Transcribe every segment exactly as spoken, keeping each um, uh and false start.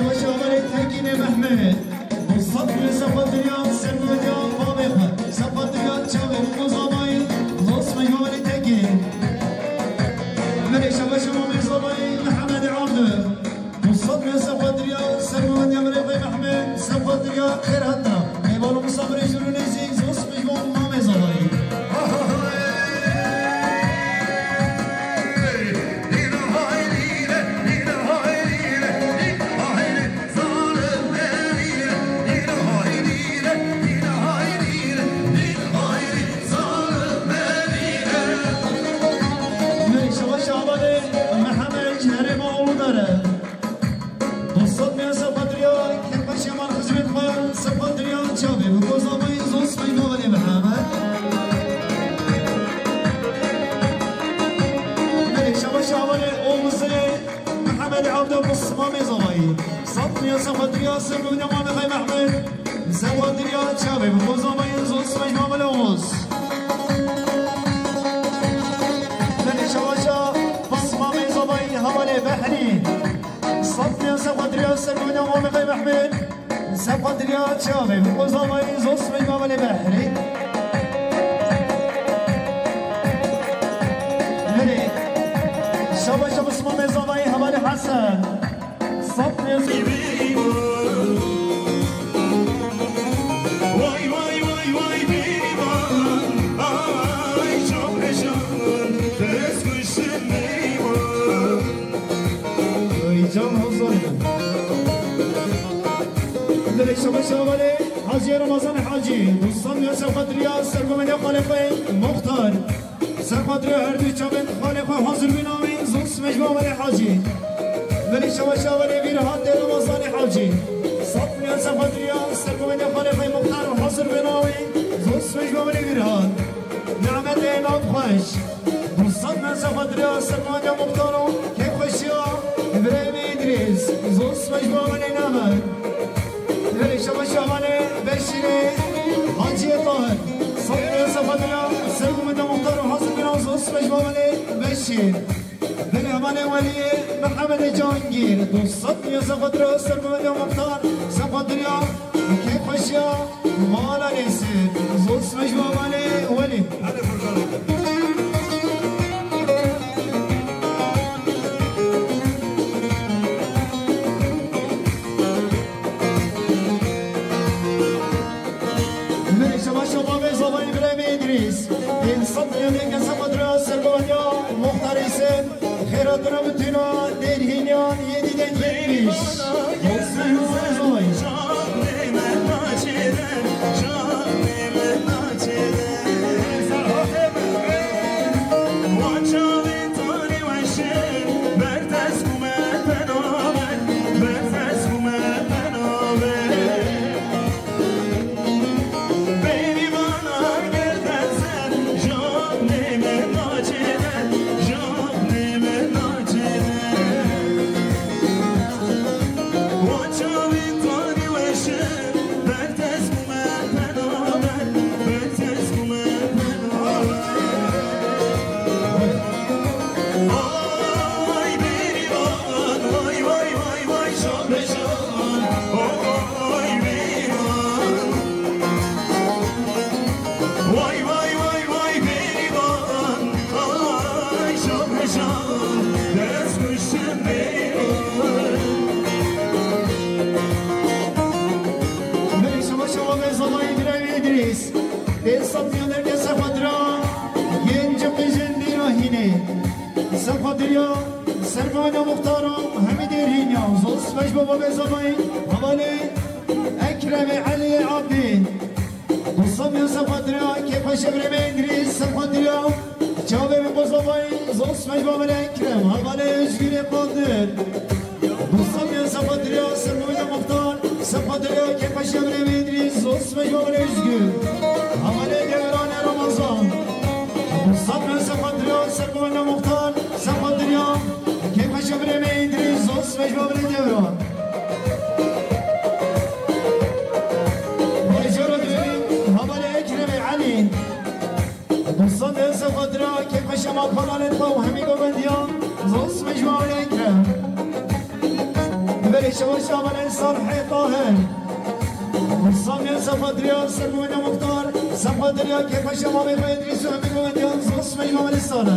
Şaxê Tekînê Mehmet. Dostat bûye sefa diriya, ser bûye diya bavê xwe. Sefa diriya çavê Miko Zamayî. Dost me şaxê Tekîn. Merê şaxê şaxê Mehmet Zamayî, Mehemedê Abdû. Dostat bûye sefa diriya, ser bûye diya merê xwe Mehmet. Sefa diriya xêr hatina. Mêvan û misafirê jûr û nêzîk, dost me şaxê Mamê Zamayî. Merê şaxê şaxê Mehemedê ji herêma Uludere. Dostat me sefa diriya, kêfxweşiya me xizmet xwe, sefa diriya çavê Miko Zamayî, dost me şaxê Mehemedê. Merê şaxê şaxê Omuzê, Mehemedê Abdû, Mamê Zamayî. Sat bûye sefa diriya, ser bûye diya Mamê xwe Mehmet. Sefa diriya çavê Miko Zamayî, dost me şaxê Omuz. Merê şaxê şaxê Mamê Zamayî, hevalê Behrî. Sat bûye sefa diriya, ser bûye diya Mamê xwe Mehmet. Sefa diriya çavê Miko Zamayî, dost me şaxê Behrî. Merê şaxê şaxê Mamê Zamayî, hevalê Hesen. Sat bûye Vay vay vay vay berivan, ay çok heyecan, dest kuşun berivan. Ay can hazır. Dilek şaxê şaxê Hacî Ramazan Hacî, dostan ya sefa diriya, ser bûye xalê xwe Muxtar. Sefa diriya her du çavên xalê xwe hazir bîna wî, dost me şaxê Hacî. Dilek şaxê şaxê Vîr Hatê Ramazan Hacî. Sat bûye sefa diriya, ser bûye xalê xwe Muxtar hazir bîna wî, dost me şaxê Vîr Hat. Nehmetê Navxweş. Dostat me sefa diriya, ser bûye diya Muxtar û kêfxweşiya Îbrahîmê Îdrîs. Dost me şaxê Nehmet. Dilek şaxê şaxê Beşîrê Hacî Tahir. Sat bûye sefa diriya, ser bûye diya Muxtar û hazir bîna, dost me şaxê Beşîr. Dilek hevalê Weliyê Mehemedê Cangîr. Dostat bûye sefa diriya, ser bûye diya Muxtar, sefa diriya kêfxweşiya mala Nêsir. Dost me şaxê Welî. Hadi Furkan. Merê şaxê şaxê Mamê Zamayî, Îbrahîmê Îdrîs. Pênc sed milyon yeke sefa diriya, ser bûye diya Muxtar Hîsen. Xêra dira bi tîna Dêrhînyan yediden yetmiş. Dostum Mamê Zamayî. Ay berivan, vay vay vay vay şaxê şaxê. Oy berivan. Vay vay vay vay berivan. Ay şaxê şaxê. Dest kuşun berivan. Merê şaxê şaxê Mamê Zamayî, Îbrahîmê Îdrîs. Pênc sed milyon yeke sefa dira. Yên ciqî jin dîro hînê. Sefa diriya, ser bûye diya Muxtar û hemî Dêrhînyan, dost me şaxê Mamê Zamayî, hevalê Ekremê Eliyê Abdî. Dostan ya sefa diriya, kêfxweşiya Îbrahîmê Îdrîs, sefa diriya çavê Miko Zamayî, dost me şaxê Ekrem, hevalê Ozgurê Qadir. Dostan ya sefa diriya, ser bûye diya Muxtar, sefa diriya kêfxweşiya Îbrahîmê Îdrîs, dost me şaxê Ozgur. Hevalê Dewranê Ramazan. Dostan ya sefa diriya, ser bûye diya Muxtar, sefa diriya kêfxweşiya Îbrahîmê Îdrîs, dost me şaxê Dewran. Bacara dibînin hevalê Ekremê Elî. Dostan ya sefa diriya, kêfxweşiya Makolalê xwe û hemî govendiyan, dost me şaxê Ekrem. Bi Şebaş Şaban Ensar Hê Tahir. Samya Sefa Dirya, Sermûna Muxtar, Sefa Dirya, Kefa Şema Bê Xwedrî, Suhbî Xwedrî, Zosmê Şaban Ensar.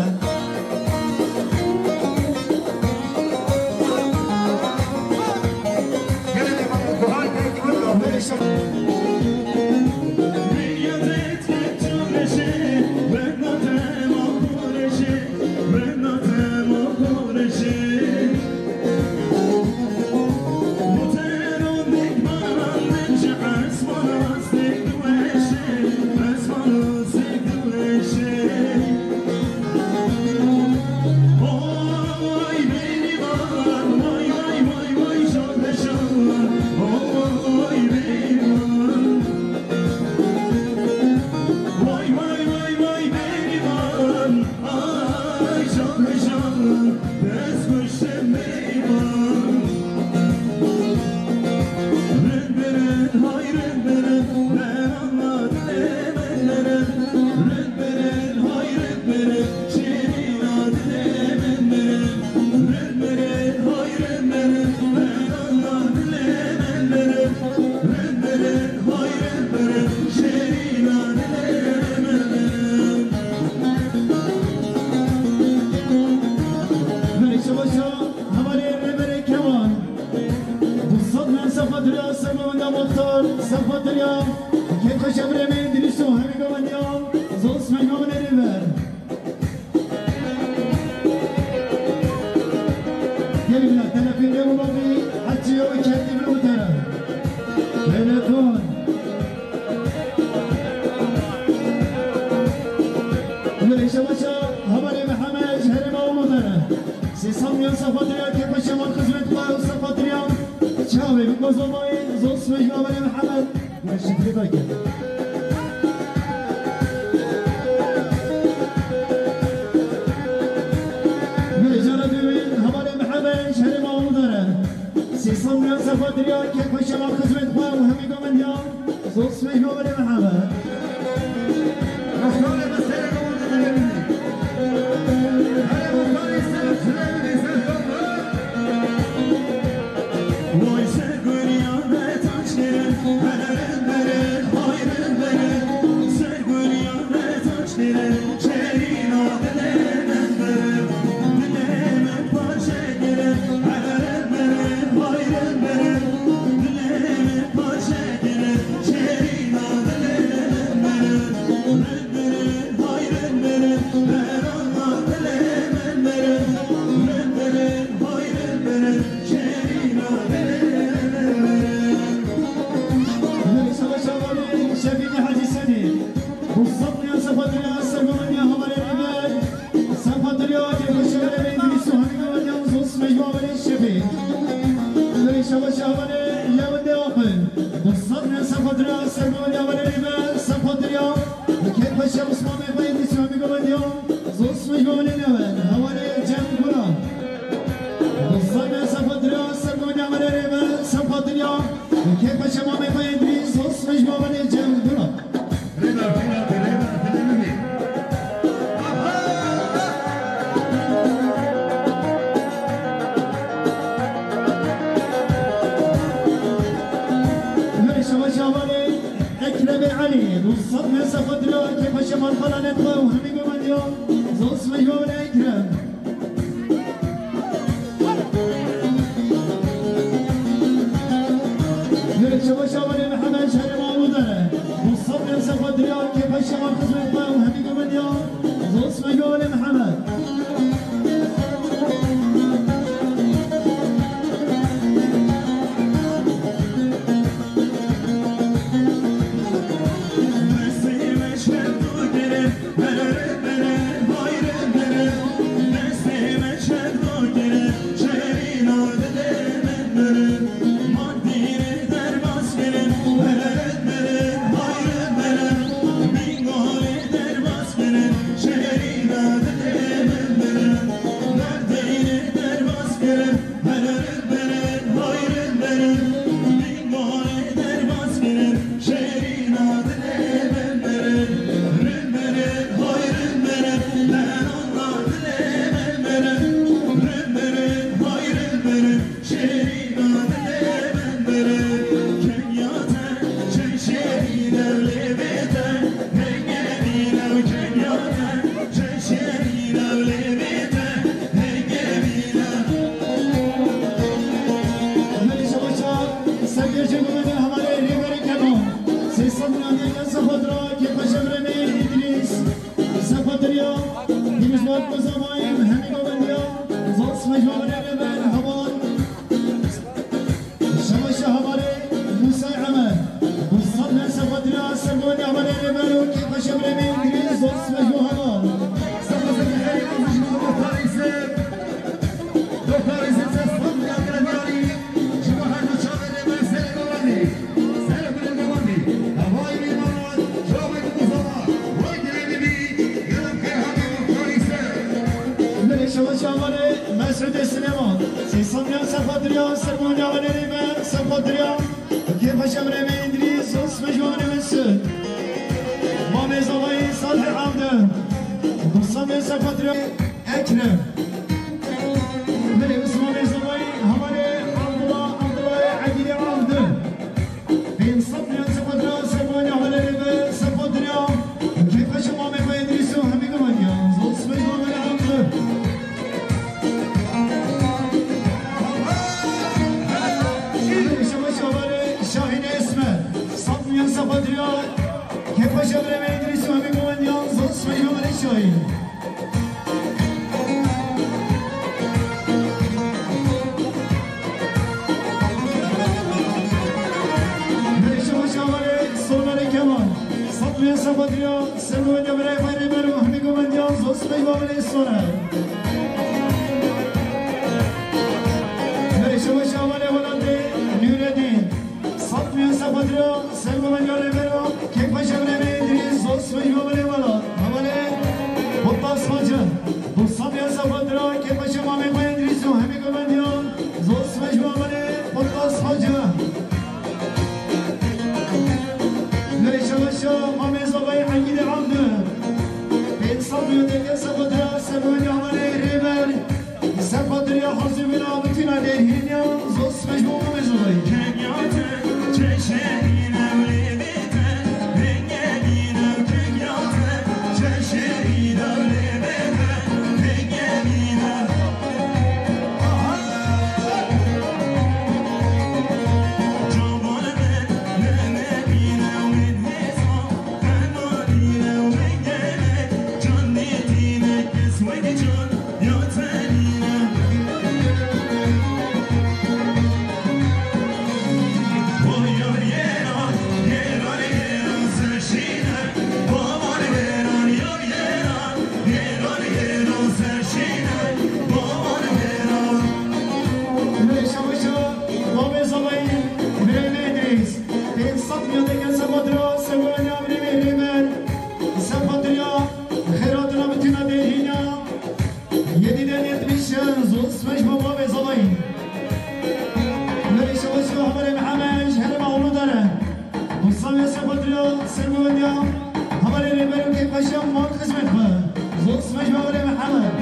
Ay, can, can, dest kuşe meyvan. Rin birin, hay rin birin, ben anladım emellerin. Rin birin, hay rin birin, şirin adı emellerin. Rin birin, hay rin birin, ben anladım emellerin. Rin birin, hay rin birin, şirin adı emellerin. Merê çabaşa hevalê rêberê Kemal. Du sed men Sefa Dirya, Sermûna Muxtar, Sefa Dirya. Kêf xweşe birê me Îdrîso, hemî govendiyan, zosmê govenê rêber. Gelin la, telefon rê û babî, hecî yo, kendi bir o tera. Telefon. Wele şebaşa, hevalê Mihemed, ji herêma Umudere. Sê sed miyan Sefa Dirya, Kefa Şema xizmet xwe, Sefa Dirya. Çavê bi kozomay, zosmê ji hevalê Mihemed. Wele şifre dayke. Wele cara duyên, hevalê Mihemed, ji herêma Umudere. Sê sed miyan Sefa Dirya, Kefa Şema xizmet xwe û hemî govendiyan. Zosmê ji Bawerê Mihemed. Muxtarê min serê govan de dilê min. Herê muxtarê ser çile min, ser govan. Vay ser guriya ve taç derin, herin derin, hayrın derin. Ser guriya ve taç derin, çerina dilê min derin. Dilê min parçe derin, herin derin, hayrın derin. Dilê min parçe Şefî Hecî Sedî, Mustafa Sefa Dirya, Sergomendiya Hevalê Rêber. Sefa Dirya, Kêfa Şevalê Bey, Dîlî Suhanî Gawanî, Yavuz Osman, Gawanî Şefî. Nurê Şefa Şevalê, Lewendê Aqil. Dostlar, ne Sefa Dirya, Sergomendiya Hevalê Rêber, Sefa Dirya. Kêfa Şef Osman Bey, Dîlî Suhanî Gawanî, Yavuz Osman, Gawanî Lewen. Hevalê Cem Gula. Dostlar, ne Sefa Dirya, Sergomendiya Hevalê Rêber, Sefa Dirya. Kêfa Şef Osman Bey, Dîlî Suhanî Gawanî, Cem Gula. Rêber, rêber, rêber, rêber. Nurê Şefa Şevalê, Ekremê Elî, du sed ne Sefa Dirya, Kêfa Şef Alpalanet xwe û hemî govendiyan, zosmê Ekrem. Nurê Şefa Şevalê Mihemed, şerê Mahmudere. Mustafa Sefa Dirya, Kêfa Şefa xizmet xwe û hemî govendiyan, zosmê Şevalê Mihemed. Merî şebaşa, sergêjê gumene hevalê rêberê keno. Sê sed milyonê ya Sefatira, kê paşevremê Îdrîs. Sefatiriya, Îdrîs Vat Muzavayî, hemî govendiya, zos mecbûr rêber, heval. Şebaşa hevalê Musa Emer. Musa Sefatira, sergovendiya hevalê rêber û kê paşevremê Îdrîs, zos mecbûr heval. Sefatiriya, Doktor Îzî Tesfan ya Grendarî, ji bo her du çavê rêber serê govendî, serê gulê govendî, hevayî mîvan, çavê ku zava, wekî bî, gelek xêr hatî Doktor Îzî. Lê şewa çavanê Mesûdê Silêman, sê sed milyonê Sefatiriya, sergovendiya hevalê rêber, Sefatiriya, kê paşevremê Îdrîs, zos mecbûr Mesûd. Mamê zavayî Salih Avdi, du sed milyonê Sefatiriya. Ekrem. Belê, Osmanê Zavayî, hevalê Abdullah, Abdullahê Egîdê Avdi. Pênc sed milyonê Sefatira, sergovendiya hevalê rêber, Sefatiriya. Kê paşê mamê xwe Îdrîs û hemî govendiya. Zos mecbûr hevalê Avdi. Belê, şebaşa hevalê Şahînê Esmer. Sed milyonê Sefatira. Kê paşevremê Îdrîs û hemî govendiya. Zos mecbûr hevalê Şahîn. Merî şebaşa hevalê Sonerê Kemal. Sed milyonê Sefatiriya, sergovendiya birayê xwe rêber û hemî govendiya, zos mecbûr hevalê Soner. Merî şebaşa hevalê welatê Nûredîn. Sed milyonê Sefatira, sergovendiya rêber û kê paşevremê Îdrîs, zos mecbûr hevalê welat. Hevalê Bottas Hoca. Du sed milyonê Sefatira, kê paşê mamê xwe Îdrîs û hemî govendiya, zos mecbûr hevalê Bottas Hoca. Merî şebaşa mamê zavayî Egîdê Avdi. Pênc sed milyonê Sefatira, sergovendiya hevalê rêber. Sefatiriya hazir bîna, bitîna dêrhîniya, zos mecbûr mezûrî. Pênc sed milyonê Sefatira, sergovendiya birayê rêber, Sefatiriya, xêr hatina bitîna dêrhîna. Yedî de yetmiş, zos mecbûr bavê zavayî. Merî şebaşa hevalê Mihemed, ji herêma Ulu Dere. Musa Sefatiriya, sergovendiya hevalê rêber û kê paşê mal xizmet xwe. Zos mecbûr hevalê Mihemed.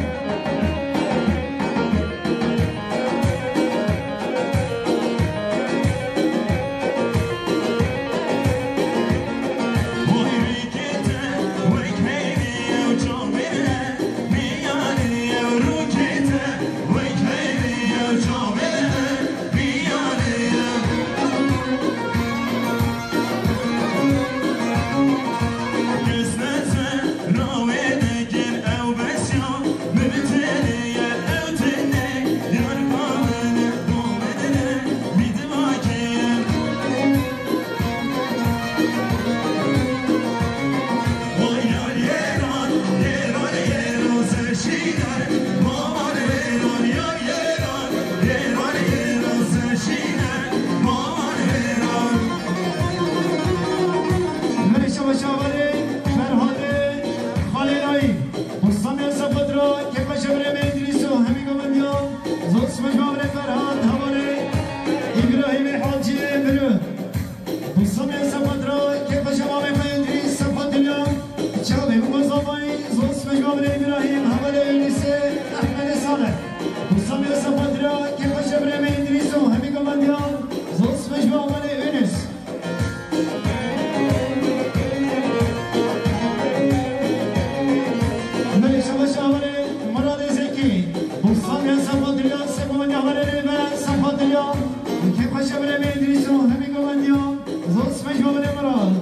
Kêfxweşe birê me Îdrîs û hemî govendiyan, zor sibê ji bo birê Miral.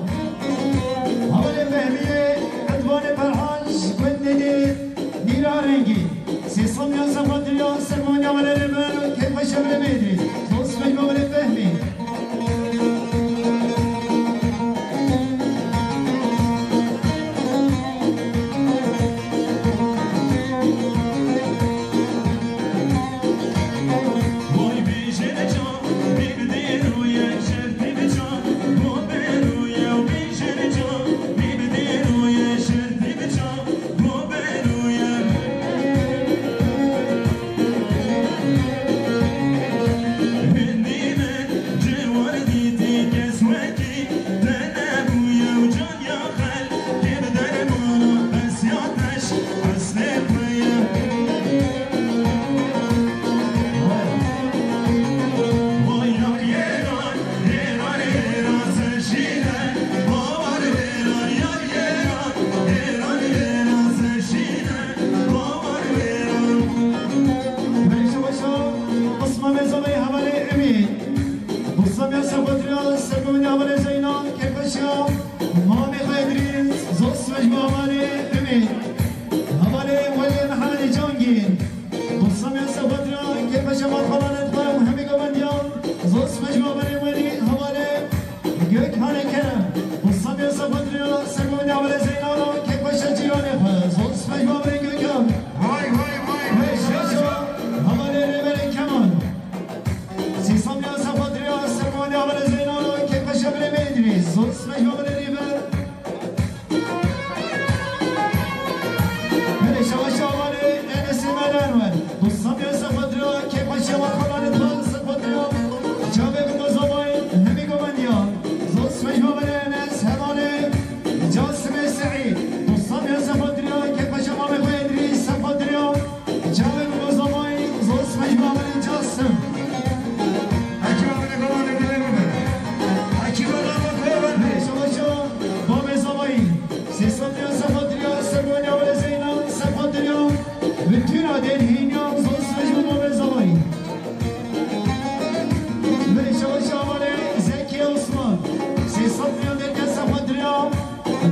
Hevalê Fehmiyê, Edvanê Ferhan, ji gundê dê Nîra Rengî. Sê sed miyan sefa diriya ser govendiya hevalê rêber, kêfxweşe birê me Îdrîs. Zor sibê ji bo birê Fehmî. Berîşa weşa, qisma mezabeyê hevalê Emî. Qisma mezabeyê hevalê Zeyna, kêfxweşa. Mamê xwe Îdrîs, zor sibê ji bo hevalê Emî. Hevalê Welê Mihemedê Cangî. Qisma mezabeyê hevalê, kêfxweşa malxalanê xwe û hemî govendiyan. Zor sibê ji bo hevalê Welî, hevalê Gökhanê Kerem. Qisma mezabeyê hevalê, ser govendiya hevalê Zeyna, kêfxweşa cîranê xwe. Zor sibê ji bo hevalê Gökhan. Vay, vay, vay, vay, vay. Hevalê rêberê Kemal. Sê sed miyan sefa diriya ser govendiya hevalê Zeyna, kêfxweşe birê me Îdrîs. Zor sibê ji bo hevalê rêber. Berîşa weşa hevalê Enesê Mele Enwer. Qisma mezabeyê hevalê, kêfxweşa malxalanê xwe, sefa diriya. Çavê bi mezabeyê hemî govendiyan. Zor sibê ji bo hevalê Enes, hevalê Casimê Seîd. Qisma mezabeyê hevalê, kêfxweşa mamê xwe Îdrîs, sefa diriya. Çavê bi mezabeyê, zor sibê ji bo hevalê Casim. Ekîba bine, baba, ne bile bine. Ekîba baba, baba. Berîşa weşa bo mezabeyê. Sê sed miyan sefa diriya ser govendiya hevalê Zeyna, sefa diriya. Bi tûna dêrhîniyan, zor sibê ji bo mezabeyê. Berîşa weşa hevalê Zekî Osman. Sê sed miyan derken sefa diriya.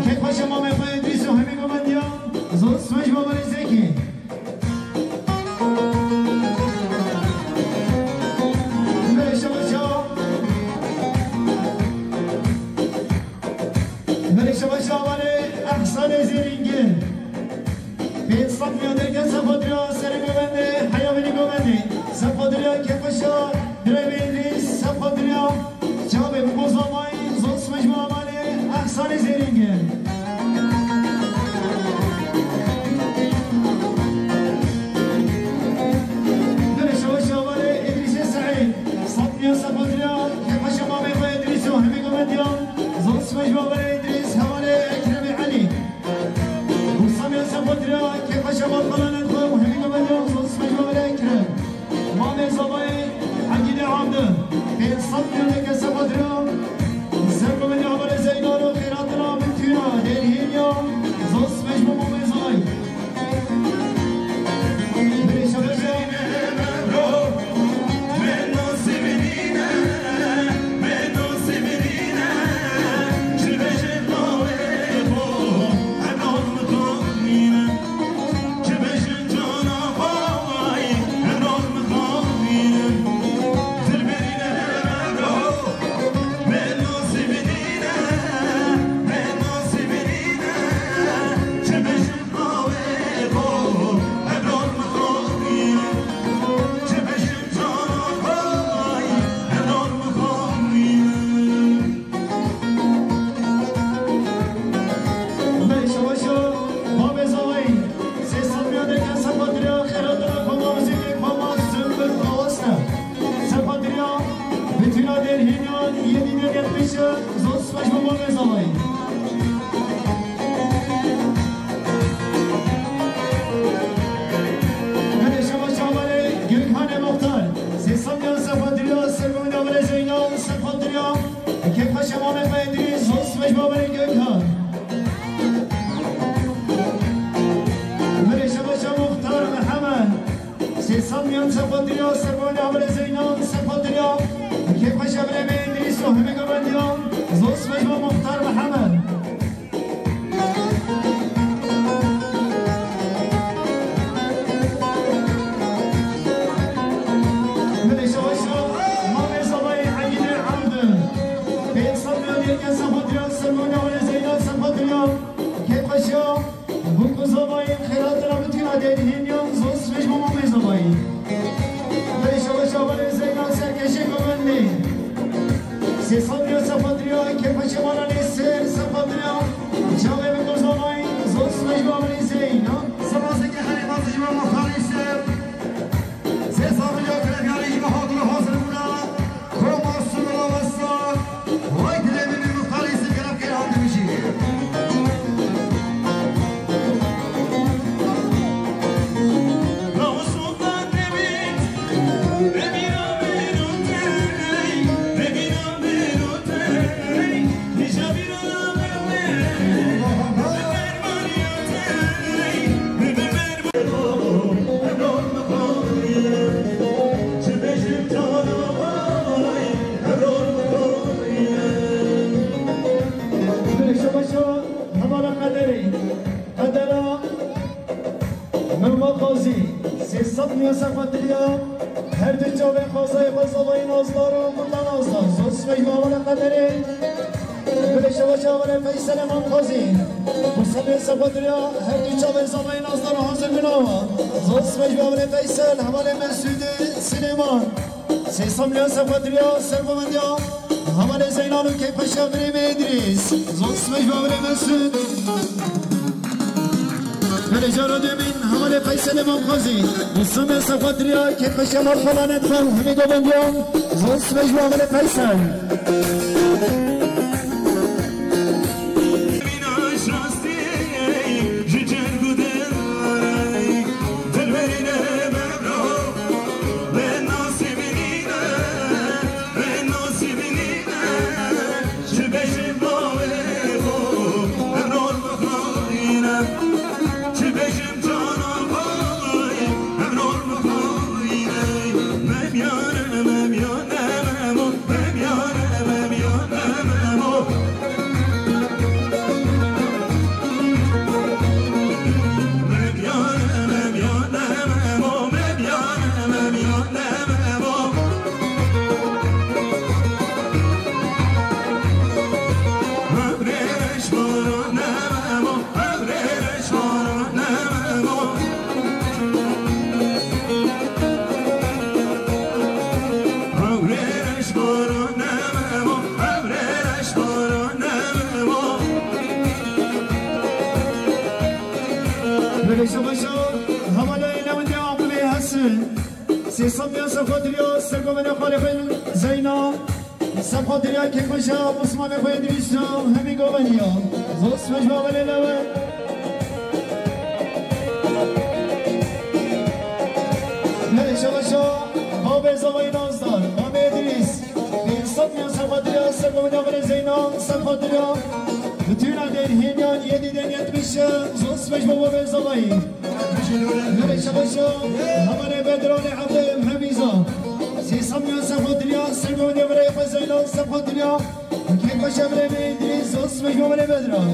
Kêfxweşa mamê xwe Îdrîs û hemî govendiyan. Zor sibê ji bo hevalê Zekî. Berîşa weşa. Berîşa weşa hevalê Ehsanê Zêrîngî. Pênc sed miyan derken sefa diriya serê govendê, heya binî govendê. Sefa diriya kêfxweşa birê me Îdrîs, sefa diriya. Çavê bi mezabeyê, zor sibê ji bo hevalê Ehsanê Zêrîngî. Berîşa weşa hevalê Îdrîsê Seîd. Sed miyan sefa diriya, kêfxweşa mamê xwe Îdrîs û hemî govendiyan. Zor sibê ji bo hevalê Îdrîs, hevalê Ekremê Elî. Qisma mezabeyê hevalê, kêfxweşa malxalanê xwe û hemî govendiyan, zor sibê ji bo hevalê Ekrem. Mamê zavayê Egîdê Abdi, pênc sed miyan derken sefa diriya. Ser govendiya hevalê Zeyna û xêratina bi tûna dêrhîniya, zor sibê ji bo mamê zavayê. Berîşa weşa. Berîşa weşa, babê zavayî, sê sed miyan derken sefa diriya, xêratina koma muzîkê koma Sunbul Awasne. Sefa diriya, bi tûna dêrhîniyan, yedî dêr yetmiş, zor sibê ji bo babê zavayî. Berîşa weşa hevalê Gökhanê Muxtar, sê sed miyan sefa diriya, ser govendiya hevalê Zeyna, sefa diriya. Kêfxweşa mamê xwe Îdrîs, zor sibê ji bo hevalê Gökhan. Berîşa weşa Muxtar Mihemed. Sê sed miyan sefa diriya, ser govendiya hevalê Zeyna, sefa diriya. Hemê govendiyan, zor sibê ji bo Muxtar Mihemed. Milê şaşa, mamê zavayê Egîdê Evdin. Pênc sed milyon yek sed xatiriya, sermona wele Zeyna sed xatiriya. Kêfxweşiya. Bûk û zavayên xêratira min tîna dêrî hêniyan, zor sibê ji bo mamê zavayî. Berê şabaş avarê Zeyna serkeşê govendê. Sê sed milyon sefadiriya, kêfxweşê mala lê ser sefadiriya. Çavê bûk û zavayî, zor sibê ji bo avarê Zeyna. Sipaseke herê xaş ji bo Muxtarê ser. Sê sed milyon krevyanî ji bo hatina hazir bûna. Koma Sumela Westa, vay dilê min, Muxtarê Sirgiraf Keyhan dibijî. Şabaşa, hevala qederê, qedera Mehmet Qazî, sê sed milyon sefetiriya, her du çavê qazayê xwe zavayî Nazdar û Guldan Nazdar, zor sibê ji bo hevala qederê. Gulê şabaşa hevalê Feysel Emam Qazî, sê sed milyon sefetiriya, her du çavê zavayî Nazdar û hazir binawa, zor sibê ji bo hevalê Feysel, hevalê Mesûdê Silêman. Sê sed milyon sefetiriya, sergovendiya, hevalê Zeynan û keyfxweşiya birê me Îdrîs. Zor sibê ji bo birê Mesûd. Belê cara duyemîn, hevalê Feyselê Mamxwazî. Sê sed milyon sefetiriya, keyfxweşiya Marxalanê dixwem, hemî govendiyan. Zor sibê ji bo hevalê Feysel. Belê şabaşa, hevalê Lewendê Aqilê Hesin. Sê sed milyon sefetiriya, sergovenê xalê xwe Zeyna. Sefetiriya kêfxweşa Osmanê xwe Îdrîsa, hemî goveniya. Zor sibê ji bo hevalê Lewend. Belê şabaşa, babê zavayî Nazdar, mamê Îdrîs. Pênc sed milyon sefetiriya, sergovenê xalê Zeyna, sefetiriya. Bütüna dêrhêniyan yedî den yetmiş, zor sibê ji bo babê zavayî. Belê şabaşa, hevalê Bedranê Evdê Hemîza. Sê sed milyon sefetiriya, sergovenê birê xwe Zeynan sefetiriya. Kêfxweşiya birê me Îdrîs, zor sibê ji bo birê Bedran.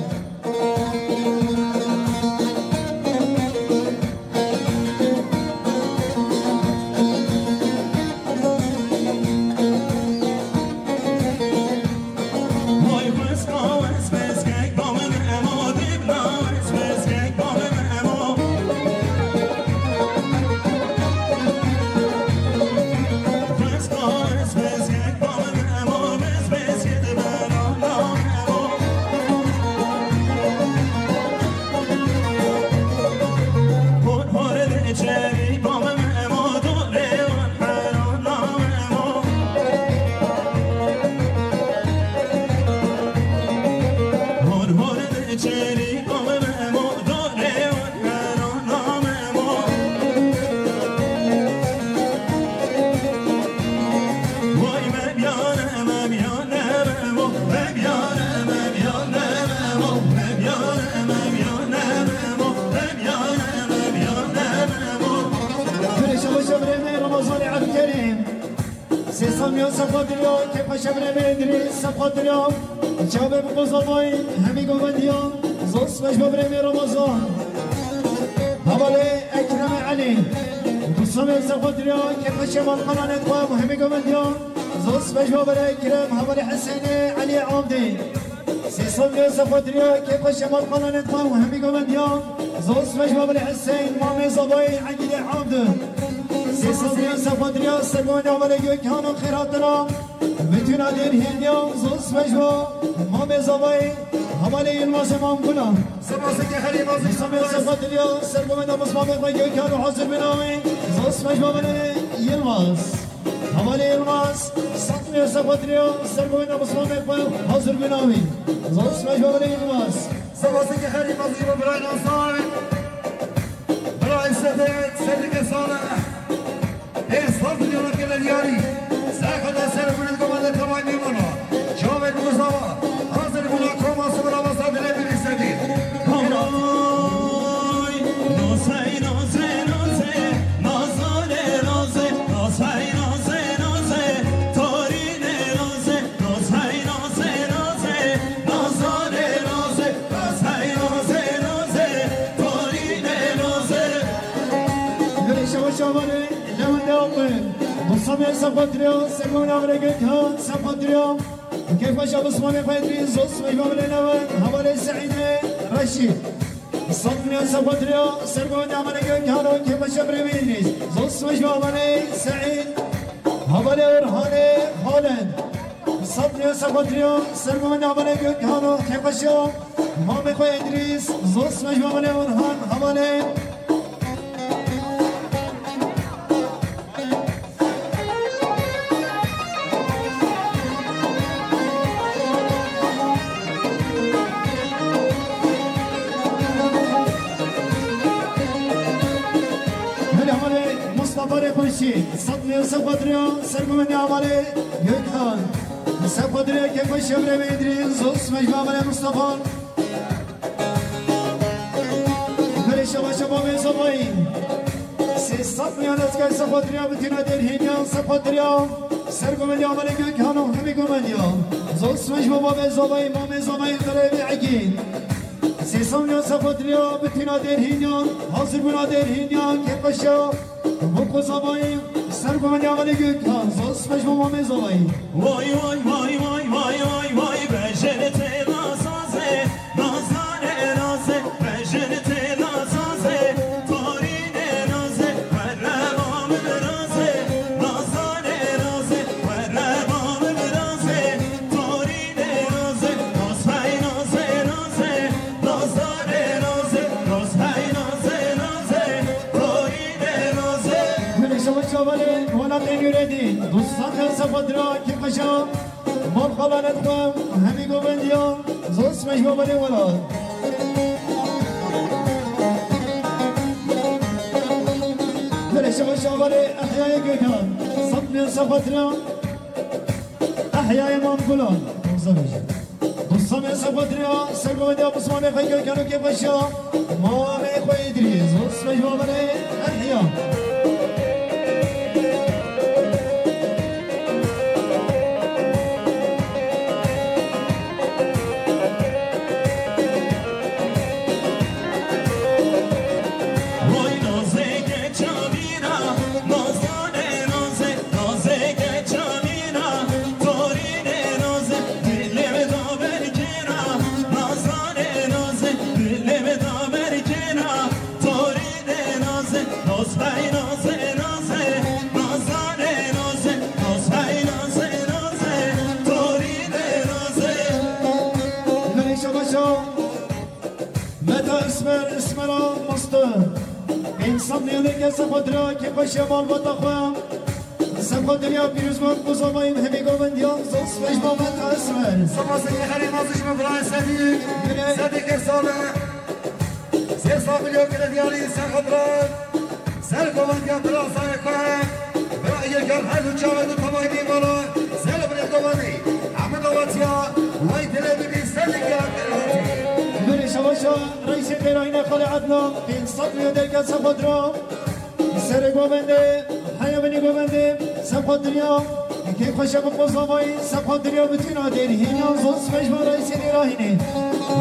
Miyan sefxatiriya, kêfxweşe birê me Îdrîs, sefxatiriya. Çavê bi qozavayî, hemî govendiyan, zos mecba birê me Ramazan. Hevalê Ekrem Elî. Dustamê sefxatiriya, kêfxweşe malxana netwa, hemî govendiyan, zos mecba birê Ekrem, hevalê Hesênê Elî Abdî. Sêsamiya sefxatiriya, kêfxweşe malxana netwa, hemî govendiyan, zos mecba birê Hesên, mamê zabayê Egîdê Abdî. Sêsamiya sefxatiriya, sergovendiya hevalê Gökhan û Xêratira. Bitîna dêr hîndiyan, zos mecba, mamê zabayê, hevalê Yilmazê Mamgula. Sefaseke herî bazî. Sefaseke xatiriya, sergovenda mismamê xwe Gökhan û hazir binawê, zos mecba binê Yilmaz. Hevalê Yilmaz, sefaseke xatiriya, sergovenda mismamê xwe hazir binawê, zos mecba binê Yilmaz. Sefaseke herî bazî bo birayê Nasar. Birayê Sedek, Sedike Salih. Ê saf milyona gele diyarî. Serxede ser binê govende tevay mîmana. Çavê Gulizava. Hazir bûna koma sibira masa dilê bibî sedî. Hay, nazey, nazey, nazey, nazane, nazey, nazey, nazey, nazey, torîne, nazey, nazey, nazey, nazey, nazane, nazey, nazey, nazey, nazey, torîne, nazey. Gurê şewa şavanê. Lewende Aqil, Musa Bey Sefadriya, Sergon Amre Gökhan Sefadriya, Keyfaşa Osmanê Xwedrî, Zos Mecbabile Lewend, Havalê Seîdê Reşîd. Satmîya Sefadriya, Sergon Amre Gökhan, Keyfaşa Bremî Îdrîs, Zos Mecbabile Seîd, Havalê Orhanê Halend. Satmîya Sefadriya, Sergon Amre Gökhan, Keyfaşa Mamê xwe Îdrîs, Zos Mecbabile Orhan, Havalê Mustafa Rêxweşî, Satmîya Sefadriya, Sergovendê Amalê Gökhan. Sefadriya Kêfeşê Birê Mêdrî, Zos Mecbabile Mustafa. Berê şebaşa bavê zavayî. Sê sed miyan ezgay sefadriya bitîna dêrhîniyan sefadriya. Ser gomendiya Amelê Gökhan û hemî gomendiya. Zos mecba bavê zavayî, mamê zavayî qerevî egî. Sê sed miyan sefadriya bitîna dêrhîniyan. Hazir bûna dêrhîniyan kêfeşa. Boko zavayî, ser gomendiya Amelê Gökhan. Zos mecba mamê zavayî. Vay, vay, vay, vay, vay, vay, vay, bejere tê nazaze. Nazane naze, bejente nazaze, torine naze, werrema min raze. Nazane naze, werrema min raze, torine naze, rozhey naze naze. Nazane naze, rozhey naze naze, torine naze. Gulê şewa şavanê welatê Nûredîn, dostan ya sefadira kêfeşa. Mal xalanet xwe, hemî govendiya, zos mecba belê welat. Gulê şewa şavanê Ehyayê Gökhan, sed miyan sefadira, Ehyayê Mam Gulan, dostan ya sefadira, ser govendiya Osmanê xwe Gökhan û kêfeşa, mamê xwe Îdrîs, zos mecba belê Ehya. Meta Esmer, Esmera Mastı. Pênc sed milyonê ke sefadira kêfeşe malbata xwe. Sefadiriya pîrozband Muzamayî hemî govendiyan zos mecba Meta Esmer. Sefaseke herî mezin ji min birayê Sedî. Gire. Sedî Kersane. Sê sed milyon gire diyarî sefadira. Ser govendiya birasayê xwe, bira Yekar her du çavê du tevayî mîmana, ser birê govendî, hemû dawetiya, wey dilê bibî ser dikiya derhatî. Gurê şebaşa reîsê dêrayîna Xalê Edna, pênc sed milyon derke sefadira, serê govendê, heya binî govendê, sefadiriya, Kêfxweşe bi qozavayî, sefxatiriya bitîna dêrhîna, zon smeş bo reysê dêrahînê.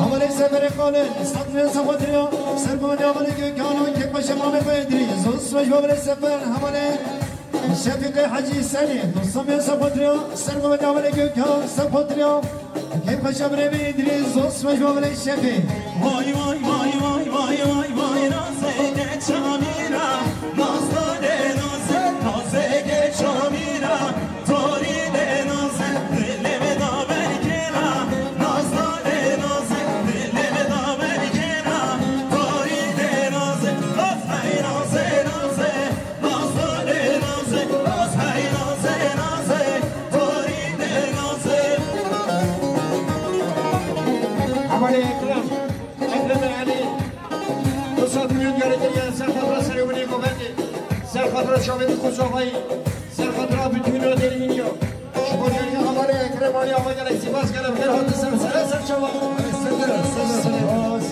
Havalê seferê qalin, sefxatiriya, sergomê havalê Gökhan'a, kêfxweşe mamê xwe Edrî, zon smeş bo havalê sefer, havalê Şefîqê Hecî Senî, dostan bê sefxatiriya, sergomê havalê Gökhan, sefxatiriya, kêfxweşe birê min Edrî, zon smeş bo havalê Şefî. Vay vay vay vay vay vay vay vay, nazê geçamîra, nazê nazê, nazê geçamîra. Hevalê Ekrem, Ekrem Elî, du sed milyon diyarê kiriye, ser xatira serê winê govendê, ser xatira çavê di Kosovayê, ser xatira bütün Nodêrî Hînî yo. Ji bo diyariya hevalê Ekrem Alî ava gelek spas, gelek xêr hate ser, ser, ser çava. Spas.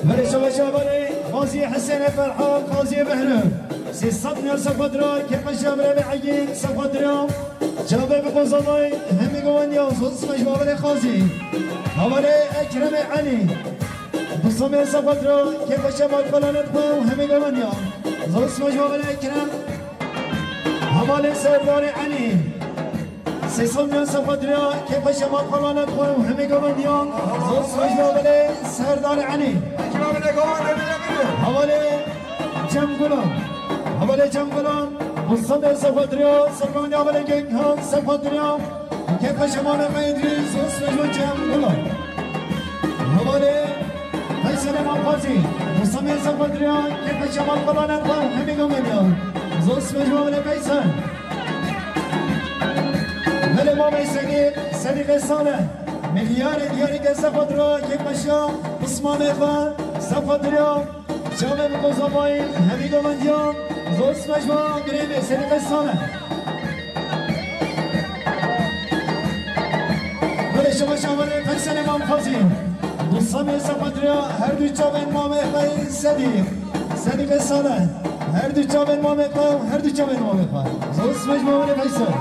Belê şeveşa belê, Qazî Hesênê Ferha, Qazî Behlûl. Sê sed milyon sefxatira, kêfxweşa birê min Egîn, sefxatira. Çavê bi qozanay, hemî govendiya, zon smeş bo belê Qazî. Havalê Ekremê Elî. Du sed milyon sefxatira, kêfxweşa malkolanê xwe û hemî govendiya. Zon smeş bo belê Ekrem. Hevalê Serdarê Elî. Sê sed milyon sefxatira, kêfxweşa malkolanê xwe û hemî govendiyan. Zon smeş bo belê Serdarê Elî. Hevalê Cem Gulan. Hevalê Cem Gulan. Du sed milyon sefxatira, sergomê havalê Gökhan, sefxatira. Kêfxweşa mamê xwe Edrî, zon smeş bo Cem Gulan. Hevalê Veyselê Malqazî, Musa Mêrsa Bedriyan, kêfxweşa malkolanê xwe hemî govendiyan. Zon smeş bo belê Veysel. Belê mamê Sedîq, Sedîqê Salih. Milyarê diyarê ke sefxatira, kêfxweşa pismamê xwe, sefxatira. Çavê bi qozanayî, hemî govendiyan, zon smeş bo birê min Sedîqê Salih. Belê şeveşa belê Feyselê Mam Qazî. Du sed milyon sefxatira her du çavên mamê xwe Sedîq. Sedîqê Salih. Her du çavên mamê xwe, her du çavên mamê xwe. Zon smeş bo belê Feysel.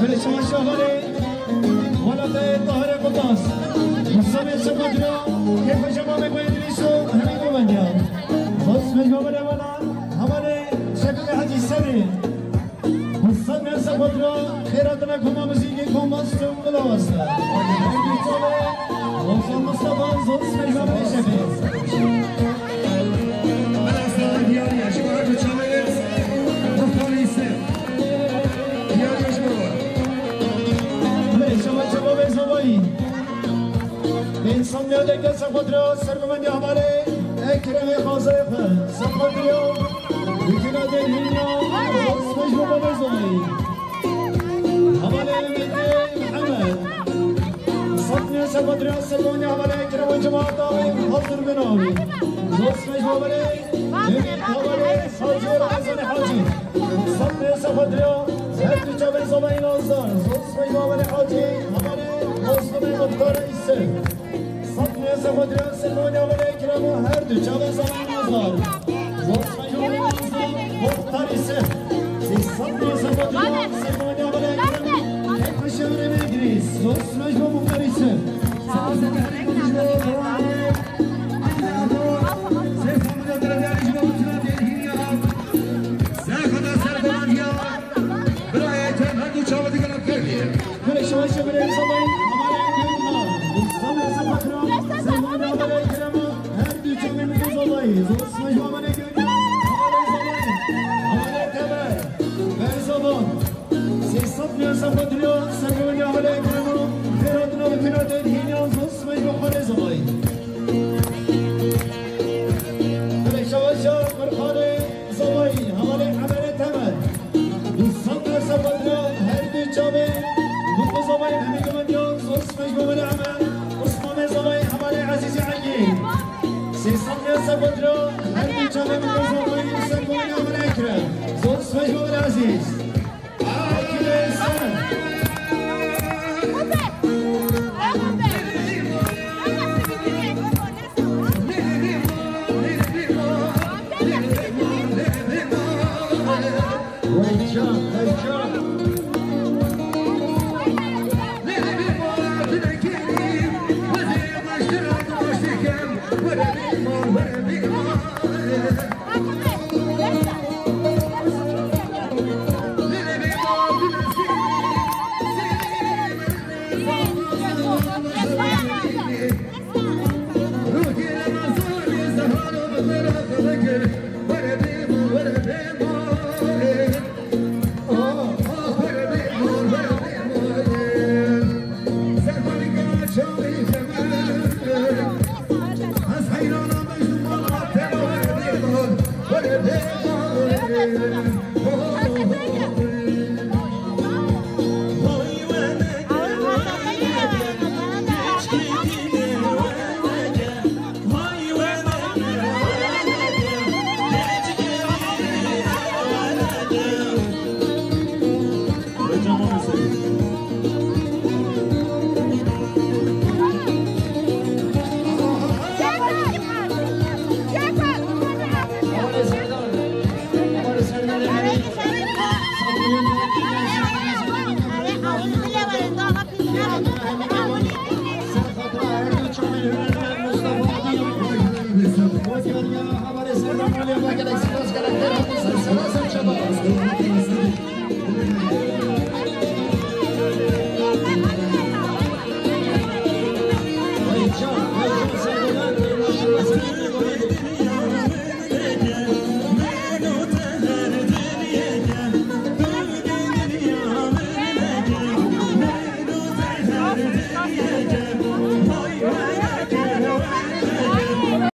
Belê şaşa xalê, welatê Tahirê Qutas. Musamê Şemadra, kêfa şema me goyê Dilîso, hemî govendiya. Xos mecbur bere wela, hevalê Şefik Hacî Serê. Musamê Şemadra, xêratine koma muzîkê koma Stewula wasta. Hemî çawa, Ozan Mustafa, zos mecbur bere Şefik. Belê star diyariye, ji bo her du çavê muxtarî se. Diyariye ji bo we. Belê, şema çava ve zavayî. Însan ne deke Sexwatira, sergomendî hevalê Ekremê Xazayê xwe. Sexwatira, wikîna derhîna, zos mecbû ve zavayî. Hevalê Mehmetê Mihemed. Satnê Sexwatira, sergomendî hevalê Ekrem û cemaata wê hazir bin avê. Zos mecbû ve Êmîn Tawarê Hacî Ramazanê Hacî. Saf nêsa xwe diriya her du çavên zalayî Nazar. Zos Mecbû Amelê Hacî, Amelê Mazlûmê Muxtarê Îsê. Saf nêsa xwe diriya Sirvanê Amelê Ekrem û her du çavên zalayî Nazar. Zos Mecbû Amelê Mazlûm Muxtar Îsê. Saf nêsa xwe diriya Sirvanê Amelê Ekrem. Tek xwe şewrê Megrîs. Zos Mecbû Muxtar Îsê. Saf nêsa xwe diriya Belê şaşe belê zalayî, amelê Ekrem, Mustafa Ekrem, Sirvanê Amelê Ekrem, her du çavên zalayî, zos mecbû amelê Ekrem, amelê zalayî, amelê Teber, Berzavan, sê sed nêsa xwe diriya, Sirvanê Amelê Ekrem, xêratina bi kira têdihîniyan, zos mecbû xwe lê zalayî.